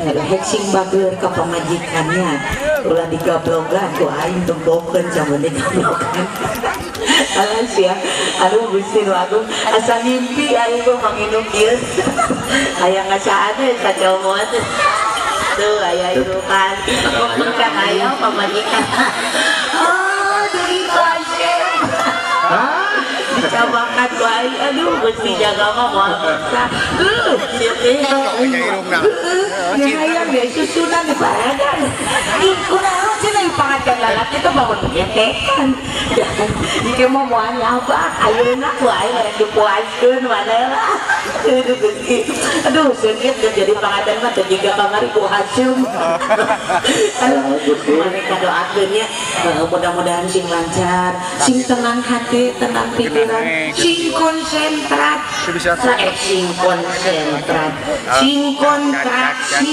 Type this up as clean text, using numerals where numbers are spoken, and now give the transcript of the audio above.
Hek sing bageur ka pamajikannya, ulah digablogan ku aing, tempokeun sama digablogan. Alas ya, aduh, Gusti nu agung, asa ngimpi aing mah manginum kieu. Aya ngasaan we sacomot. Tuh aya irukan, kan aya pamajikan. Oh, dari kasep. Dicabakan ku aing, aduh, Gusti jaga mah moal maksa. Sia teh. Ya hayang deh susunan di badan. Ih, kunaon cenah dipangatkan lalaki teh bangun getekan. Jika mau moal nyabak, ayeuna ku aing rek dipuaskeun mana lah. Aduh, Gusti. Aduh, seungit geus jadi pangaten mah teu jiga kamari ku Hasyim. Aduh, mereka doakeun nya, mudah-mudahan sing lancar, sing tenang hati, tenang pikiran, sing konsentrat, sing konsentrat, sing kontraksi.